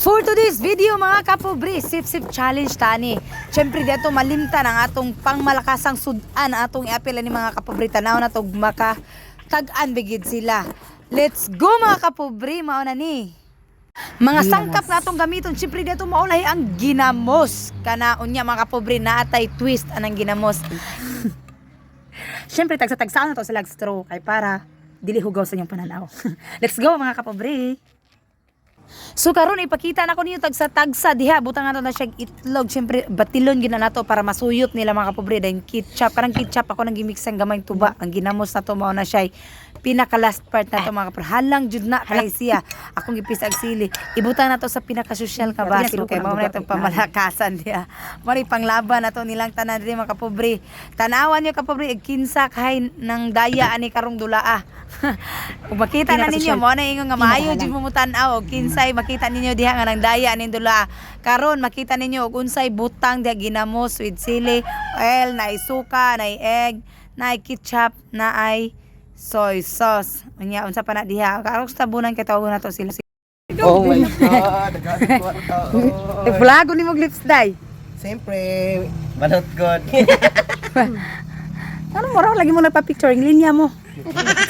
For today's video, mga kapobre, sip sip challenge tani. Siyempre dito malimtan ang atong pangmalakasang sudan atong iapil ni mga kapobre, tanaw na tog maka tag-an bigid sila. Let's go, mga kapobre, mao na ni. Mga sangkap na atong gamiton, siyempre dito maulahi ang ginamos. Kana unya, mga kapobre, naatay twist anang ginamos. Siyempre tagsa-tagsaan na to sa lag straw kay para dili hugaw sa inyong pananaw. Let's go, mga kapobre. So karon ipakita na ko ninyo tagsa-tagsa diha, butang nato na siya itlog, syempre batilon gid na nato para masuyop nila, mga kapobre. Then ketchup, kanang ketchup ako nang gimixan gamay tuba. Ang ginamos na to mao na siya pinaka last part na to, mga kapobre. Halang jud na kay siya akong gipis ag sili. Ibutang nato sa pinaka social ka baso kay mao na itong pamalakasan diha, mao ni panglaban nato nilang tanan diri, mga kapobre. Tanawan niyo, kapobre, kinsa kay nang daya ani karong dulaa. Ug makita na ninyo mo na ingon nga maayo jud mo tan-aw og kinsay makita ninyo diha nga nang daya aning dula. Karon makita ninyo og unsay butang diha: ginamos with sili oil, naay suka, naay egg, naay ketchup, naay soy sauce. Unya unsa pa na diha karon sa tabunan kay tawagon nato sila. Oh my God, nagkakataon. Vlog ni mo lips day. Siyempre, balot god. Ano mo raw lagi mo nagpa-picture yung linya mo?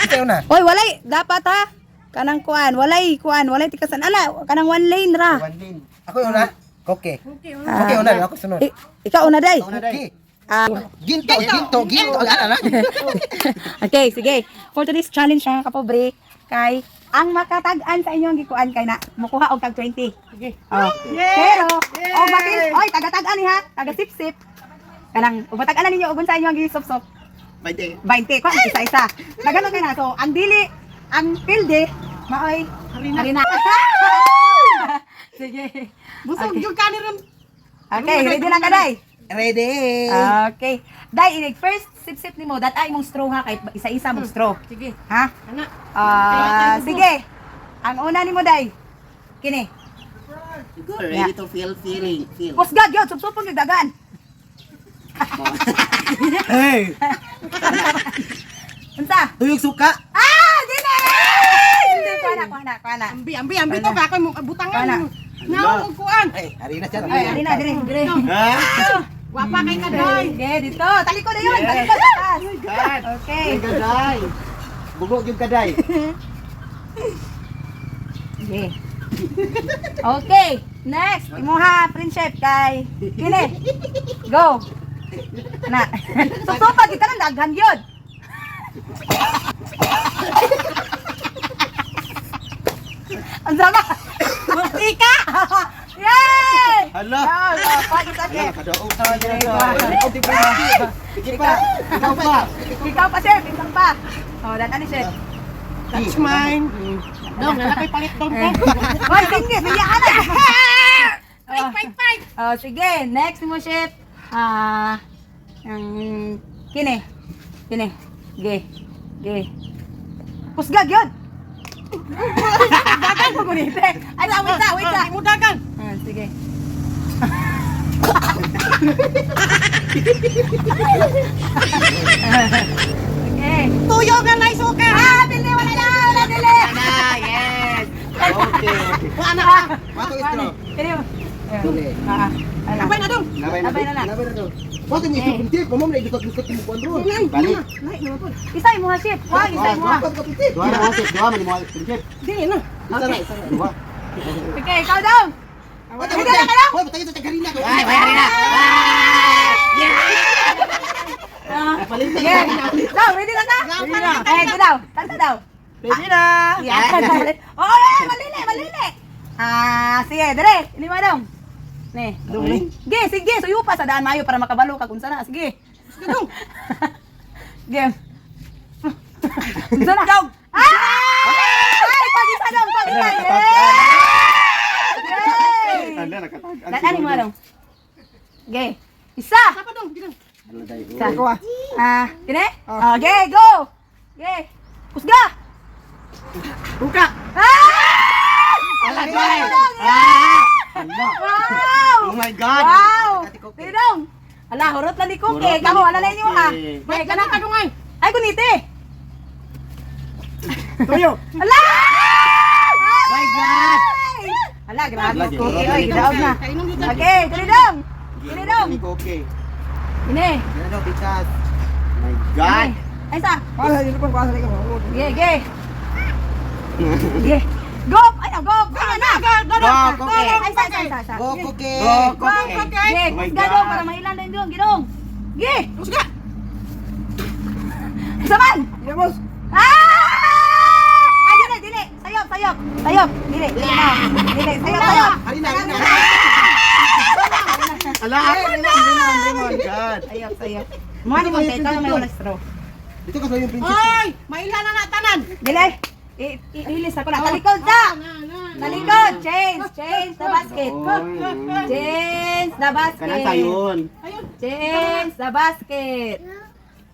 Ikaw na. Oy, walay dapat ha. Kanang kuan, walay kuan, walay tikasan. Ala, kanang one lane ra. One lane. Ako yung una? Okay. Okay, una. Ako sunod. Ikaw una day. Okay. Ah. Ginto, ginto, ginto. Ano, ano? Okay, sige. For today's challenge, mga kapobre, kay ang makatag-an sa inyong gikuan kay na mukuha og tag 20. Sige. Oh. Pero og batin, oy, taga-tag-an ni ha, taga sip-sip. Kanang ubatag-an ninyo og unsa inyong gisop-sop. 20. 20 kuan isa-isa. Nagano kay na, so ang dili ang pilde maoy harina. Sige. Busog okay. Yung kanin ron. Okay, ready na ka day? Ready. Okay. Day, inig first sip-sip nimo, dat ay mong straw ha, kay isa-isa mong straw. Sige. Ha? Ana. Ah, sige. Ang una nimo day. Kini. Ready to feel feeling. Feel. Kusgag yun, supsupon yung dagan. Hey! Unsa? Tuyog suka. Ah, dili! Hindi, kuha na, kuha na, kuha na. Ambi, ambi, ambi to ba ako mo butangan. Ana. Naon og kuan. Ay, harina siya. Ay, ari na, dire, dire. Ha? Wapa kay kaday. Okay, dito. Talikod na yun, talikod. Taas. Oh my God. Okay. Yung kaday. Bugog yung kaday. Okay. Okay, next. Imuha, friendship kay kini. Go. Na. Supsupa kita nang daghan yun. Ang sama. Musika. Yay! Hala. Go, go. Pagkita, Hala, chef. nakadaog. Sige pa. Ikaw pa. Ikaw pa, chef. Ikaw pa. Oh, datan ni chef. That's mine. Dong, wala kay palit dong ko. Hoy, sige, biyaan na. Fight, fight, fight. Oh, sige, next mo, chef. Ah, kini. Kini. Ge. Ge. Kusgag yun. Dagan mo gunite. Ay, wait sa, wait sa. Mo dagan. Ah, sige. Okay. Tuyo nga nay suka. Ah, dili, wala na, wala dili. Ah, yes. Okay. Ana. Wato istro. Kini mo. Dili. Ah, ala. Abay na dong. Labay na. Labay na na. Labay na to. Wato ni isip pinti, pamam na idukot dukot mo kuan ron. Balik. Nay naman po. Isa mo ha, chef. Wag, isa mo ha. Duha na asip, duha man mo pinti. Dili na. Isa na, isa na. Duha. Okay, ikaw daw. Wato Hindi na kayo? Hoy, patay sa harina. Ay, may harina. Yeah. Daw, ready na ka? Eh, ito daw. Tanta daw. Ready na. Yeah. Oh, eh, malili, malili. Ah, sige, dire. Ini mo daw. Ne. Sige, sige, suyo pa sa daan mayo para makabalo ka kung sana. Sige. Sige dong. Game. Unsa na? Daw. Ah! Ay, pag-isa daw, pag-isa. Yay! Ala nakatag. Daan mo daw. Okay. Isa. Sapa dong, dili. Isa. Ah, kini? Okay, go. Okay. Kusga. Buka. Ah! Ala, Ah! Wow! Oh my God. Wow! Tidong! Ala, hurot lang ni Cookie. Hurot lang Kamu, ni ala na inyo ha. Cookie. Wait, Wait, kana kadungay. Ay, kunite! Tuyo. Ala! My God. Ay! Ala, grabe. Ala, Okay, oy, gidaog na. Okay, dili dong. Dili dong. Okay. Ini. Yan daw, pitas. My God. Ay sa. Ge, ge. Ge. Go! Ay, go! Ay, na! Go, Go! okay. Ay, sa, sa, sa, sa. Go, okay. Go, okay. Ge, Oh my kusga God. dong para mahilan din dong, gidong. Ge. Kusga. Saman. Ah! Ay, dili, dili. Sayop, sayop. Sayop, dili. Dili na. Dili, sayop, sayop. Harina, harina. Ala, harina, harina, harina. Oh my God. Sayop, sayop. Mga ni mo ikaw na may walang straw. Dito ka sa yung princess. Oy, maila na na tanan. Dili. Ihilis ako na. Talikod ta! Talikod! Change! Change the basket! Change the basket! Kanang sayon. Ayun. Change the basket!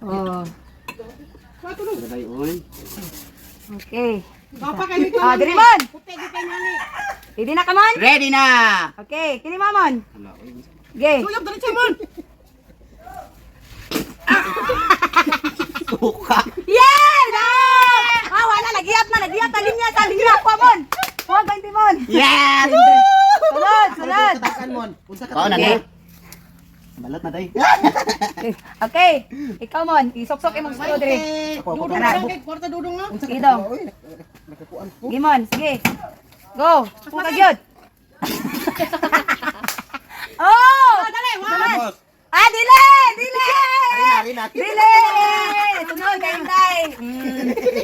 Oh, Sayon. okay. Papa kayo ito. Ah, dili mon! Puti di kay nani. Ready na ka mon? Ready na! Okay, kini mamon. Ge. Suyop dali mon. Suka. Yeah! No! Ah, wala nagiyap na, nagiyap na linya sa linya ko mon. Huwag ba hindi mon? Yes! Sunod, sunod. Takan mon. Unsa ka? na Okay. Balat na day. Okay, ikaw mon, isuksok imong straw diri. Ako, ako. Dudong Tara. lang kay kwarta dudong no. Unsa ka? Sige daw. Oy, nakakuan ko. Gimon, sige. Go. Puka gyud. Oh! Dali, wa. Sunod. Ah, dili! Dili! Harina, harina. Dili! Sunod kay Inday.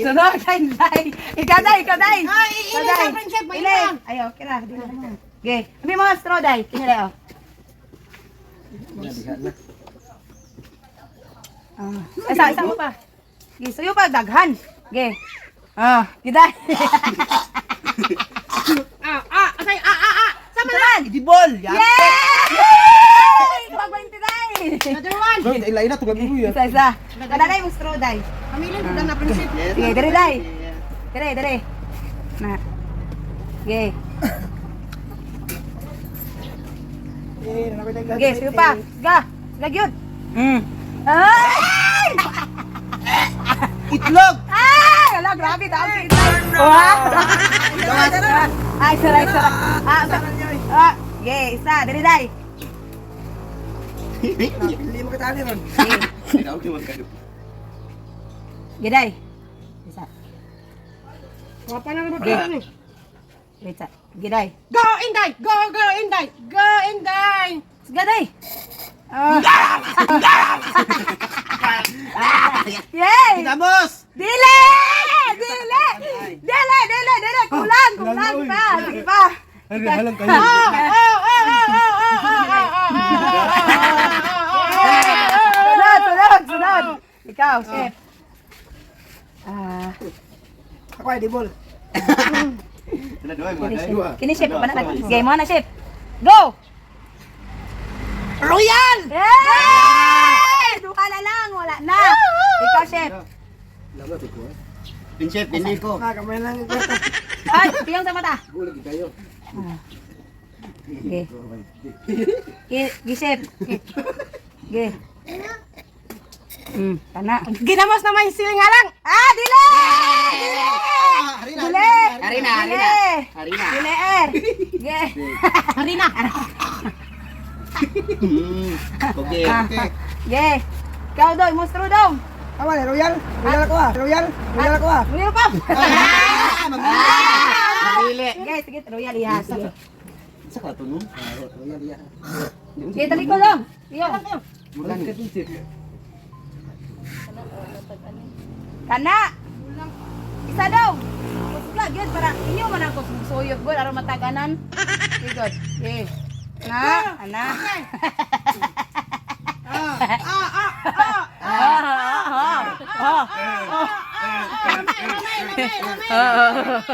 Sunod kay Inday. Ikaw day, ikaw day. Ay, Ikaw, ili day. sa friendship, may Ili. ilan. Ay, okay ra. Dili na. Okay. Abi mo straw day. Kini day oh. Ah, isa, isa mo pa. Ge, suyo pa daghan. Ge. Ah, giday. Ah, ah, asay, ah, ah, ah. Sama na. Saman. Idibol. Yay! Magbainte day. Another one. Oy, ilay na tugab mo Isa, isa. Kananay mo straw day. Pamilin ko na prinsip. Sige, dere day. Dere, dere. Na. Ge. Ge, suyo pa. Ga. Ga gyud. Ay! Itlog. Ay! Ala, grabe daw si Itay. Wow! Ay, sara, sara. Ah, sa, ah, ge, isa, dere day. Hindi mo kita ron. Ge, day. Isa. Wapa na naman ni. Wait, sa. Ge, day. Go Inday, go go Inday, go Inday. Sige, day. Ah. Yay! Tamos. Dili! Dili! Dili! Dili! Dili! Kulang! Kulang pa! Sige pa! Halang kayo. Oh, oh, oh, oh, oh, oh, oh, oh, oh, oh, Sunod! Sunod! Sunod! Ikaw, chef. Ah, Ako ay dibol. kini chef. Kini chef, pa na. Sige, mo na chef. Go! Royal! Yay! Duha na lang, wala na. Ikaw, chef. Prinsip, hindi ko. Ay, piyong sa mata. Gulag kayo. Ge. Ge, ge chef. Ge. Kana. Ginamos na may siling halang. Ah, dili! Dili! Harina, Dili! harina, Dili! harina. Dili, er. Ge. Harina. Okay. Ge. Ikaw daw, monstro daw. Tama na, Royal. Royal ko ah. Royal. Royal ko ah. Royal pa. Mamili. Ge, sige, royal iha. Sige. Sa ka to no? Royal iya. Ge, dali ko lang. Iyo. Kana. Isa daw. Kusga gyud para inyo man ako suyop gud aron mataganan. Sige gud. Ge. Na, ana. Ah, ah, ah, ah. Ah, ah, ah. Lamay, lamay, lamay, lamay.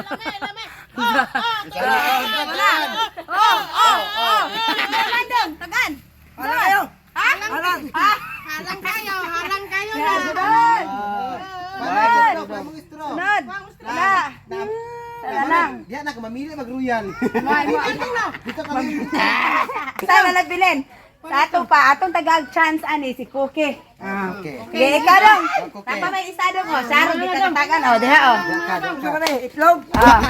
Lamay, lamay. Oh, oh, Wala. Oh, oh, oh. Tagan dong, tagan. Halang kayo. Ha? Halang. Ah. Halang kayo, halang kayo na. Sunod. Sunod. Sunod. Wala. Wala lang. Diyan na ka mamili mag royal. Mo, mo. Dito kami. Sa malagbilin. Sa ato pa, atong tagag chance ani si Cookie. Ah, okay. Okay, ikaw dong. Cookie. Tapa may isa dong oh. Saro kita tatagan oh, diha oh. Diyan ka, diyan ka. Itlog. Ah,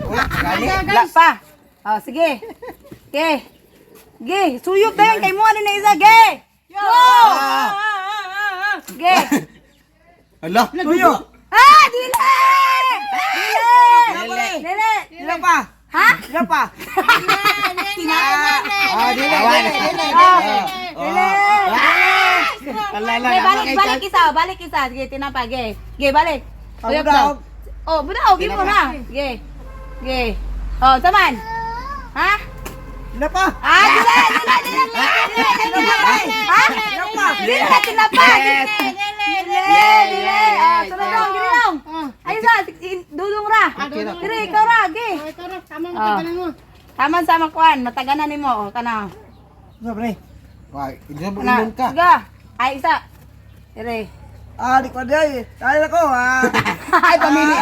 Wala, gali. wala pa. Oh, sige. Ge. Ge, suyop dayon kay mo ani na isa ge. Go! Ge. Ala, tuyo. Ah, dili! Dili! Dili! Ilan pa? Ha? Ilan pa? Ah, dili, dili, dili. Dili! Alala, Ge, balik, balik isa, oh, balik isa. Sige, tinapa, ge. Ge, balik. Uyok daw. Budaog. Oh, budaog, gimo na. Ge. Ge. Oh, taman. Ha? Ilan pa? Ah, dili, dili, dili, dili, dili, dili. Ha? Dili na tinapa. Dili, dili. Ah, sunod dong, dili dong. Ay, sa, dudong ra. Dili, ikaw ra, ge. Ah. Taman sa makuan, mataganan nimo oh, kana. Sabi. Wah, hindi mo Kana. inom ka. Sige. Ay, isa. Dire. Ah, di ko dai. Tayo ako ah. Ay, pamili.